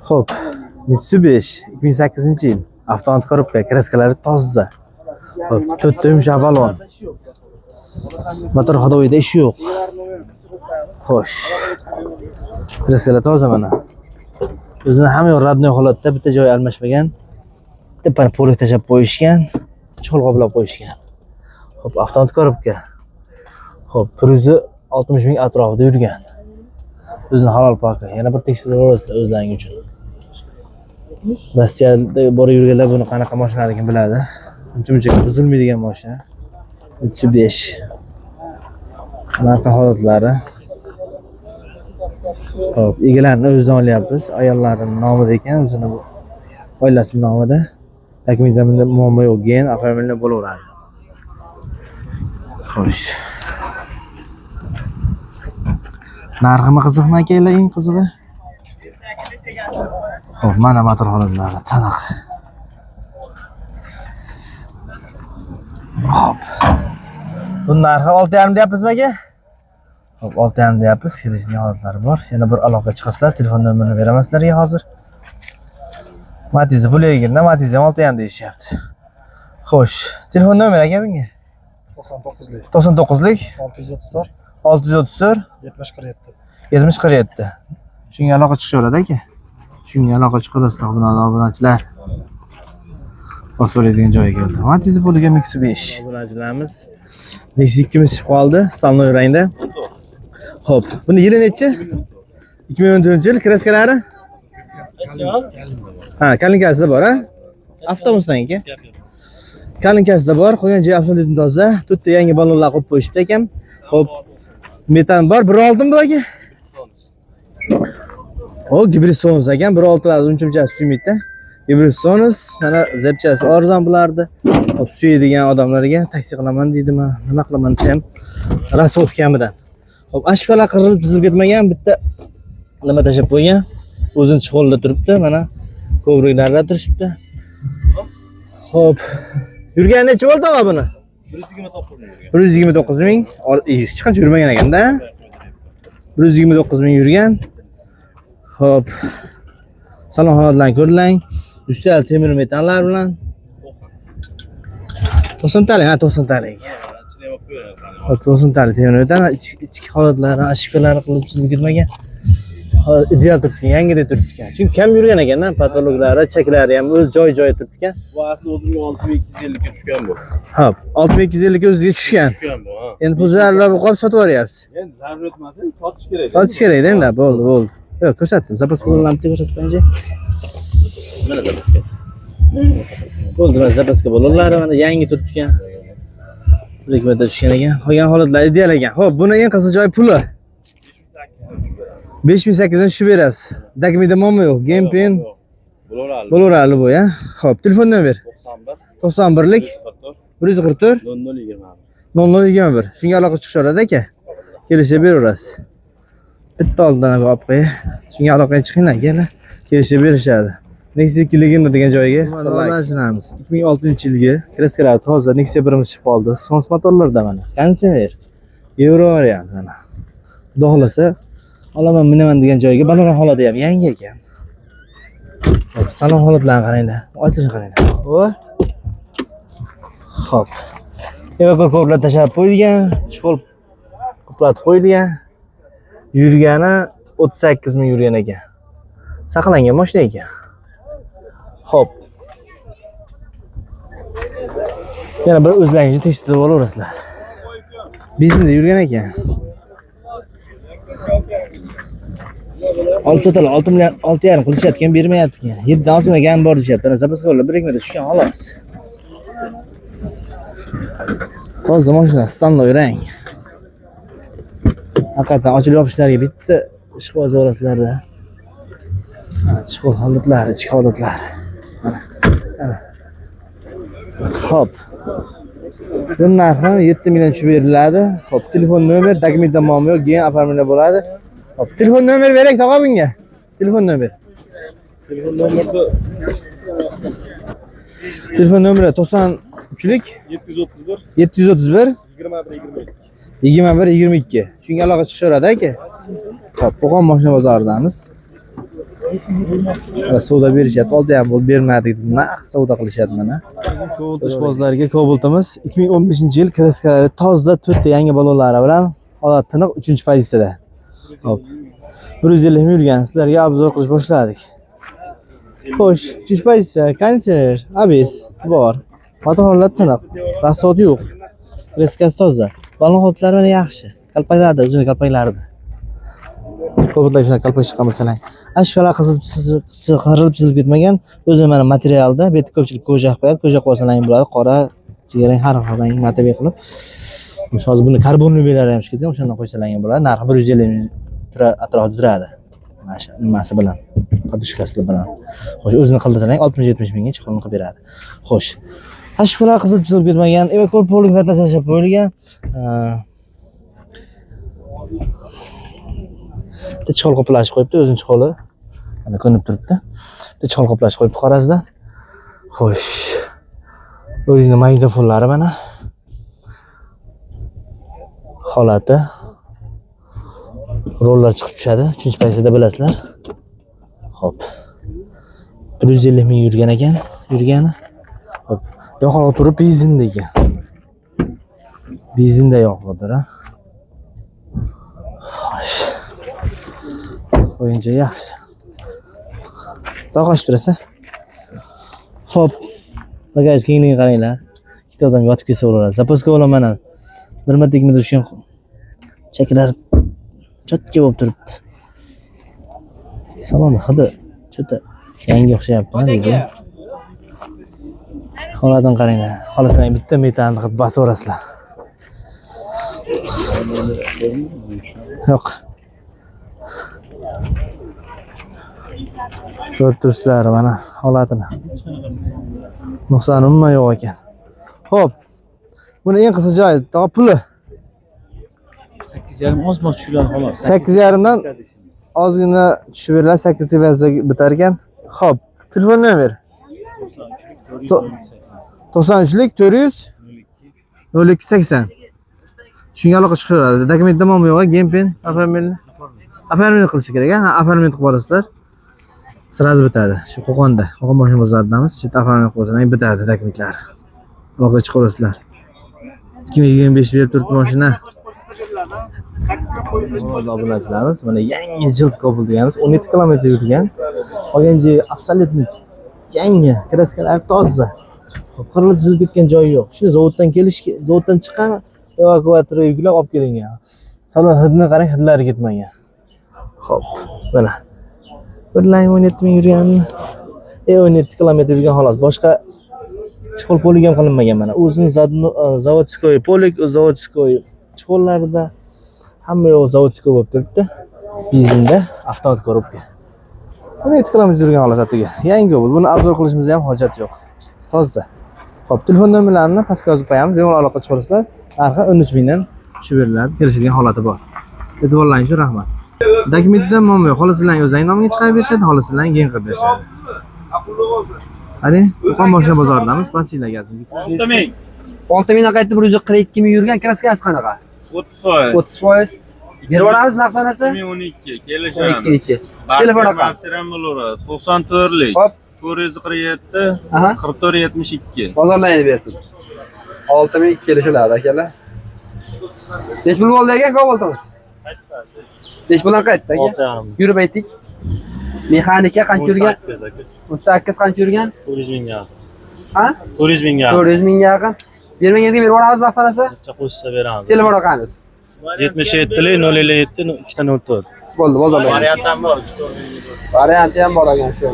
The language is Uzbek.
Xo'p, Mitsubishi 2008-yil, avtomat korobka, kraskalari toza. Xo'p, to'rtta yumshoq balon. Motor ходовойda ish yo'q. Xo'sh. Kraskalar toza mana. O'zini hamma yoq родной holatda, bitta joyi almashmagan. Bitta polik tashlab qo'yishgan, chol qoplab qo'yishgan. Xo'p, avtomat korobka. Xo'p, 160 ming atrofida yurgan. O'zini halol poki. Yana bir tekshirib olasizlar o'zlaring uchun. Rossiyada borib yurganlar buni qanaqa mashinaligini biladi. Uncha-muncha buzilmaydigan mashina. Mitsubishi. Anaqa holatlari. Xo'p, egalarini o'zidan olyapmiz. Ayollarining nomida ekan, o'zini bu oilasining nomida. Dokumentda bunda muammo yo'q, gen оформление bo'laveradi. Xo'sh. Narximi qiziqmi akalar, eng qizig'i? Xo'p, mana motor holatlari taniq. Xo'p. Bu narxi 6.5 deyapmizmi aka? Xo'p, 6.5 deyapmiz. Kelishadigan holatlari bor. Yana bir aloqa chiqasizlar, telefon nomerini beraman sizlarga hozir. Matiz pul eganda Matiz ham 6.5 deyishyapti. Xo'sh, telefon nomeri aka bunga? 99lik. 99lik 634 634 70 47. 70 47. Shunga aloqa chiqishaveradi aka. Shunga aloqa chiqarasizlar obunachilar. So'raydigan joyi keldi. Matiz puliga Mitsubishi. Obunachilarimiz Nexia 2miz chiqib qoldi, stolnoy rangda. Xo'p, buni yili nechi? 2014-yil, kraskalari? Ha, kalinkasida bor, ha? Avtobusdan aka. Kalinkasida bor, qolgan joyi absolyut toza. To'rtta yangi ballonlar qo'yib qo'yishibdi ekan. Xo'p, metan bor, 1.6 bu aka. O, gibrid Sonus ekan, 1.6 uncha-muncha suymaydi. Gibrid Sonus, mana zapchasi arzon bulardi. Hop, suyadigan odamlarga taksi qilaman deydimi, nima qilaman desam, rasxod kamidan. Hop, ashkalar qirilib tizilib ketmagan, bitta nima tashlab qo'ygan. O'zini chiqolda turibdi, mana ko'priklarda turishibdi. Hop. Yurgani necha bo'ldi og'a buni? 129 ming yurgan. 129 ming. Hech qancha yurmagan ekanda. 129 ming yurgan. Xo'p. Salon holatlarini ko'ringlar. Ustali temir metallar bilan. 90 talik, ha, 90 talik. Xo'p, 90 talik temir metal, ichki holatlari, ashkalari qilib chizilib ketmagan. Ideal turibdi, yangidek turibdi ekan. Chunki kam yurgan ekanda, patologlari, cheklari ham o'z joy-joyi turibdi ekan. Bu asli o'zimga 6250 ga tushgan bu. Xo'p, 6250 ga o'zizga tushgan. Tushgan bu, ha. Endi pul zararlar qolib sotib yuboryapsiz. Endi zarurat emas, sotish kerak. Sotish kerak endi, bo'ldi, bo'ldi. Yo'q, ko'rsatdim. Zapas bo'lganlarni bitta ko'rsatib qo'yinchi. Mana zapaskasi. Bo'ldi, mana zapaska bo'lganlari mana yangi turibdi ekan. Bir ikki marta tushgan ekan. Qolgan holatlar ideal ekan. Xo'p, buni eng qiziq joyi puli. 5800 dan tushib berasiz. Dokumentda muammo yo'q. Gempen Bo'laveradi. bo'laveradi bu, ya. Xo'p, telefon nomer 91 91lik 144 144 00 00 21. Shunga aloqa chiqishaveradi aka. Kelishib beraverasiz. Bitta oldidan olib qo'yay. Shunga aloqaga chiqinglar, aka. Kelishib berishadi. Nexia 2 Legenda degan joyga Mashinamiz 2006-yilgi, kraskalar toza, Nexia birimiz chiqib qoldi. Sons motorlarda mana. Konditsioner. Yevro variant mana. Xudo xolasa olaman, minaman degan joyga balon holati ham yangi ekan. Xo'p, salon holatlarini qaranglar. Ochilishini qaranglar. O. Xo'p. Evakor ko'plar tashlab qo'yilgan, chexol qoplatib qo'yilgan. Yurgani 38 ming yurgan ekan. Saqlangan mashina ekan. Xo'p. Yana bir o'zlaringizni tekshirib olaverasizlar. Biznda yurgan ekan. Olib sotadi, 6 million, 6.5 qilishyapti ekan, bermayapti ekan. 7 dan ozgina kam bor deyishyapti. Mana zapaskalar bir ikki marta tushgan xolos. Toza mashina, standart rang. Haqiqatan ochilib yopishlariga bitta ishqiboz olasizlarda. Mana chiqib holatlari, ichki holatlari. Mana. Mana. Xo'p. Buni narxi 7 million tushib beriladi. Xo'p, telefon nomer, dokumentda muammo yo'q, keyin оформление bo'ladi. Xo'p, telefon nomer berak tog'a bunga. Telefon nomer. Telefon nomerda Telefon nomeri 93lik 731 731 21 22. 21 22. Shunga aloqa chiqishaveradi aka. Xo'p, Qo'qon mashina bozoridamiz. Savdo berishyapti. 6,5 bo'ldi, bermadik deb naq savdo qilishyapti mana. Cobalt ishbozlariga Cobaltimiz 2015-yil, kraskalari toza, to'rtta yangi balonlari bilan, holat tiniq, 3-pozitsiyada. Hop. 150 ming yurgan, sizlarga обзор qilish boshladik. Xo'sh, 3-pozitsiya, konditsioner, ABS bor. Motor holat tiniq, расход yo'q. Kraskasi toza. Balon holatlari mana yaxshi. Kalpaklarda, o'zini kalpaklarida. Cobaltlar shunaqa kalpak chiqqan bo'lsalar. Ashfalar qizil qirilib chizilib ketmagan. O'zi mana materialda, bu yerda ko'pchilik кожа qo'yadi. Кожа qo'ysalar ham bo'ladi, qora, jigarrang, har xil rang motivi qilib. O'sha hozir buni karbonli belari ham chiqib ketgan, o'shandan qo'ysalar ham bo'ladi. Narxi 150 ming atrofida turadi. Mana shu nimasi bilan, подушка si bilan. Xo'sh, o'zini qildirsalar 60-70 mingga chiqimni qilib beradi. Xo'sh. Ashfalar qizil chizilib ketmagan, evakor полик tashlab qo'yilgan. Bitta чехол qoplash qo'yibdi, o'zini чехол i. Mana ko'rinib turibdi. Bitta чехол qoplash qo'yibdi qorasidan. Xo'sh. O'zini magnitofonlari mana. Holati. Rollar chiqib tushadi. 3-pozitsiyada bilasizlar. Xo'p. 150 ming yurgan ekan, yurgani. Xo'p. Yoqilg'i turib benzinda ekan. Benzinda yoqilg'idir, ha. Xo'sh. O'yincha yaxshi. Tog'och turasan. Xo'p. Bagaj kengligini qaranglar. Ikkita odam yotib ketsa bo'ladi. Запаска bilan mana bir marta ikki marta tushgan chaklar чётко bo'lib turibdi. Salon hidi cho'ta yangi o'xshayapti, deydi. Holatini qaranglar. Xohlasang bitta metalni qilib bosaverasizlar. Yo'q. Ko'rib turibsizlar mana holatini. Nuqsoni umuman yo'q ekan. Xo'p. Buni eng qisqa joyi tog'a puli 8,5 ozmoz tushiladi xolos. 8,5 dan ozgina tushib beriladi, 8 seviyasida bitar ekan. Xo'p, telefon nomer 93lik 400 02 80. Shunga aloqa chiqaveradi. Dokumentda muammo yo'q, gempen, оформление. Оформление qilish kerak, ha, оформление qilib olasizlar. Сразу bitadi. Shu Qo'qonda, Qo'qon mashina bozoridamiz. Shu yerda оформление qilib olsangiz bitadi dokumentlar. Aloqa chiqaverasizlar. 2025 berib turibdi mashina. Obunachilarimiz, mana yangi jild Cobalt deganimiz 17 kilometr yurgan. Qolgan joyi абсолютно yangi, kraskalar toza. Xo'p, qirilib chizilib ketgan joyi yo'q. Shuni zavoddan kelish, zavoddan chiqqan evakuatorga yuklab olib kelingan. Salon hidini qarang, hidlari ketmagan. Xo'p, mana. Bir lang 17 ming yurganini, 17 kilometr yurgan xolos. Boshqa чехол полик ham qilinmagan mana. O'zini заводской полик, заводской чехол larida hamma yo'q заводской bo'lib turibdi. Benzinda avtomat korobka. 17 kilometr yurgan xolos atiga. Yangi bo'ldi. Buni обзор qilishimizga ham hojat yo'q. Toza. Xo'p, telefon nomerlarini pastga yozib qo'yamiz. Bemalol aloqa chiqarasizlar. Narxi 13 mingdan tushib beriladi. Kelishadigan holati bor. E'tiborlaringiz uchun rahmat. Dokumentda muammo yo'q. Xohlasalar o'zlaring nomiga chiqarib berishadi, xohlasalar gen qilib berishadi. Qani, Qo'qon mashina bozoridamiz. Basinglar gazini. 6 ming. 6 mingdan qaytdi 142 ming yurgan, kraskasi qanaqa? 30%. 30%. Berib yuboramiz naqsanasi? 2012 kelishamiz. 12-chi. Telefon raqami. Barter bo'laveradi. 94lik. Hop. 447 Aha. 44 72. Bozorlaringni bersin. 6 ming kelishiladi akalar. Nech pul bo'ldi aka Cobaltimiz? Nech puldan qaytdi aka? 6,5. Yurib aytdik. Mexanika qancha yurgan? 38 qancha yurgan? 400 mingga. Ha? 400 mingga. 400 mingga yaqin. Bermagangizga berib yuboramiz naqsanasi? Qo'shsa beramiz. Telefon raqamimiz. 77 057 204. Bo'ldi, bozorlar. Variant ham bor, 3-4 ming. Varianti ham bor ekan shu.